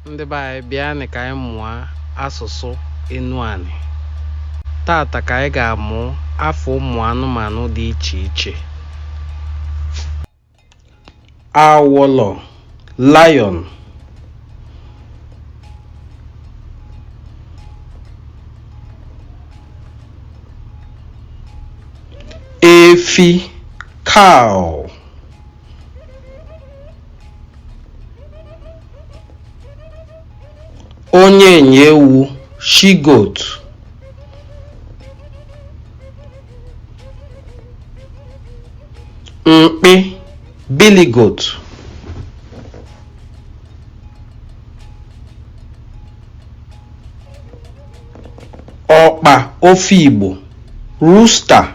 Ndị be anyị bịanị ka anyị mụọ asụsụ Enuani. Tata ka anyị ga-amụ afa ụmụ anụmanụ dị iche iche. Awọlọ, lion. Efi, cow. Onye ewu, she-goat. Mkpi, billy goat. Ọkpa ofe Igbo, rooster.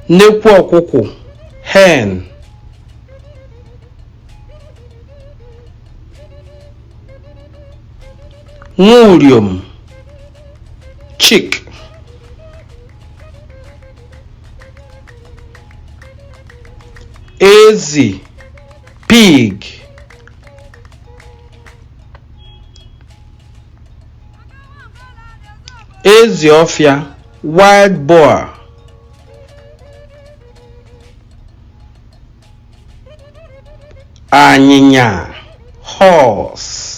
Nnekwu ọkụkụ, hen. Nwa chick. Ezi, pig. Ezi ọfịa, wild boar. Anyịnya, horse.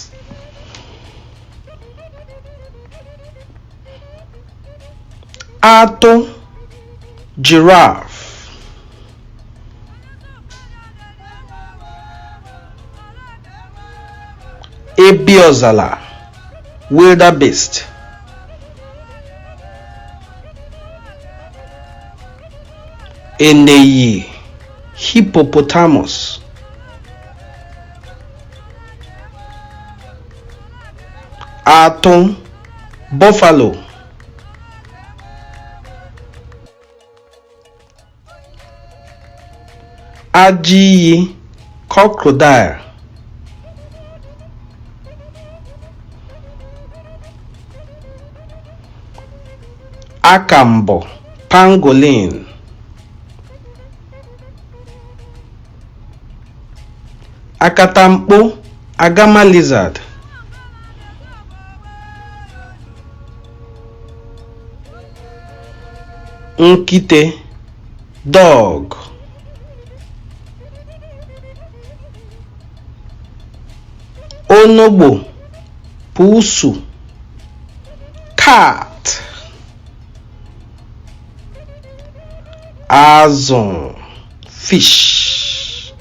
Atụ, giraffe. Ebi ọzala, wildebeest. Eneyi, hippopotamus. Atụ, buffalo. Ajị iyi, crocodile. Akambọ, pangolin. Akatamkpo, agama lizard. Nkite, dog. Onogbo, pusu, cat. Azụ, fish.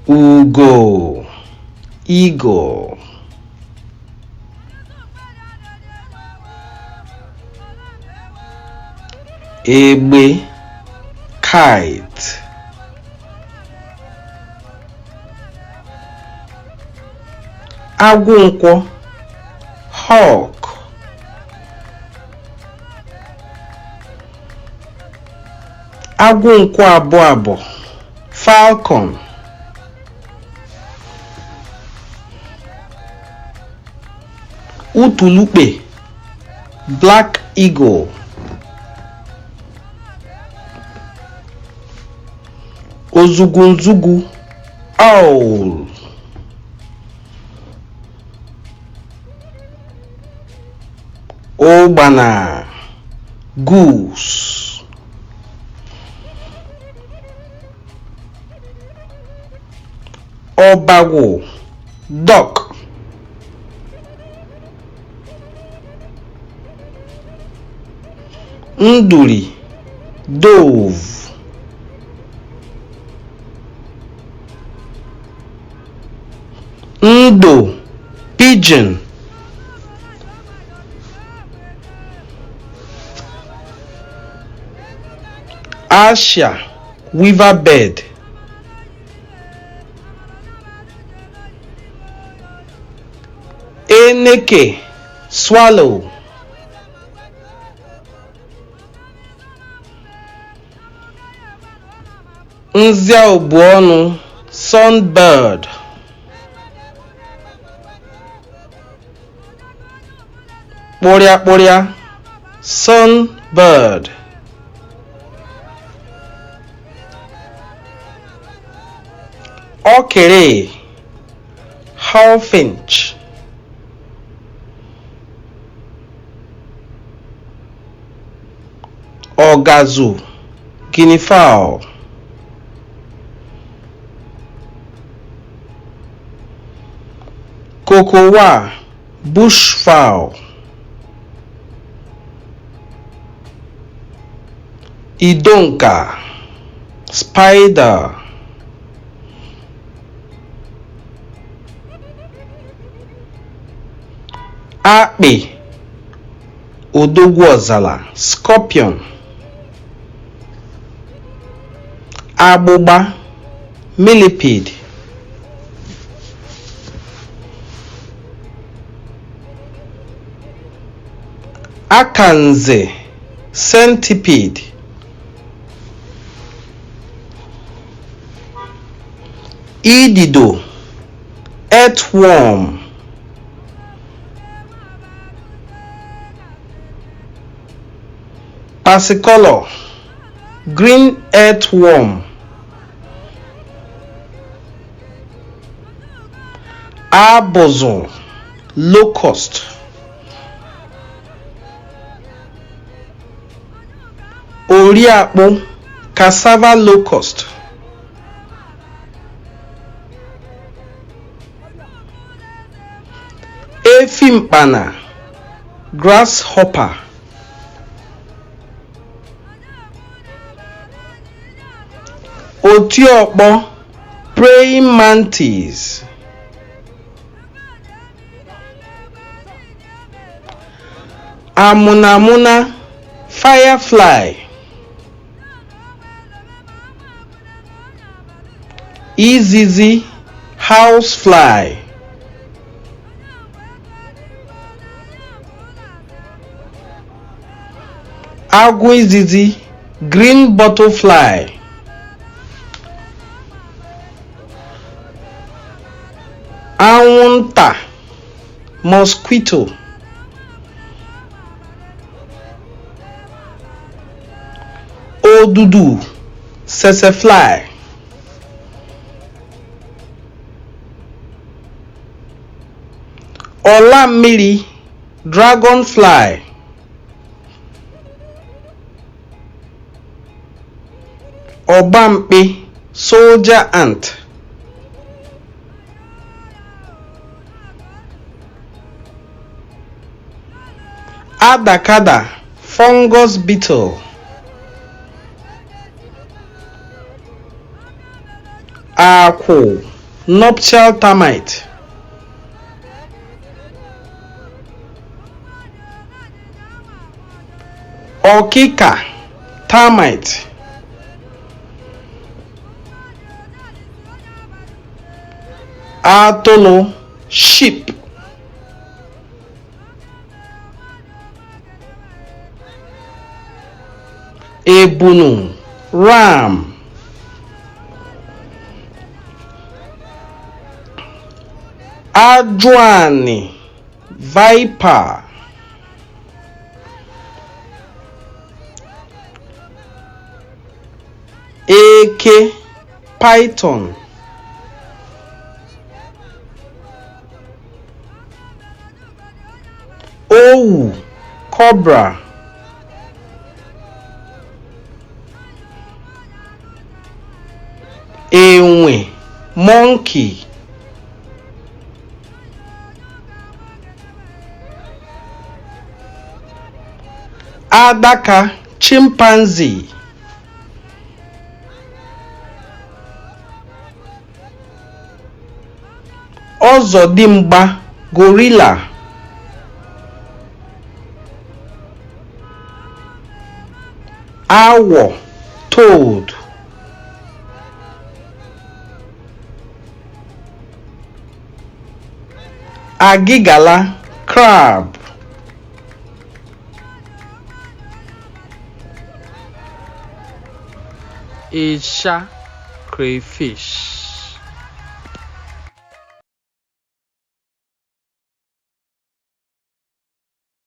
Ugo, eagle. Egbe, kite. Agwụ nkwọ, hawk. Agwụ nkwọ abụọ abụọ, falcon. Utulukpe, black eagle. Ozugunzugu, owl. Ụgbana, goose. Ọbagwụ, duck. Nduri, dove. Ndo, pigeon. Asha, weaver bird. Eneke, swallow. Nzia ogbuọnụ, sunbird. Kpụrịakpụrịa, sunbird. Ọkịrị, hawfinch. Ọgazụ, guinea fowl. Kokowa, bush fowl. Idonka, spider. Akpị, odogwu ọzala, scorpion. Agbụgba, millipede. Akanze, centipede. Idido, earthworm. Pasicolor, green earthworm. Abụzụ, locust. Oriakpụ, cassava locust. Efi mkpana, grasshopper. Otiọkpọ, praying mantis. Amụnamụna, firefly. Izizi, housefly. Agụ izizi, green butterfly. Anwụnta, mosquito. Odudu, tsetse. Ọla mmiri, dragonfly. Ọgbamkpi, soldier ant. Adakada, fungus beetle. Akwụ, nuptial termite. Ọkịka, termite. Atụlụ, sheep. Ebunu, ram. Ajụanị, viper. Eke, python. Owu, cobra. Enwe, monkey. Adaka, chimpanzee. Ọzọdimgba, gorilla. Awọ, toad. Agịgala, crab. Ịsha, crayfish.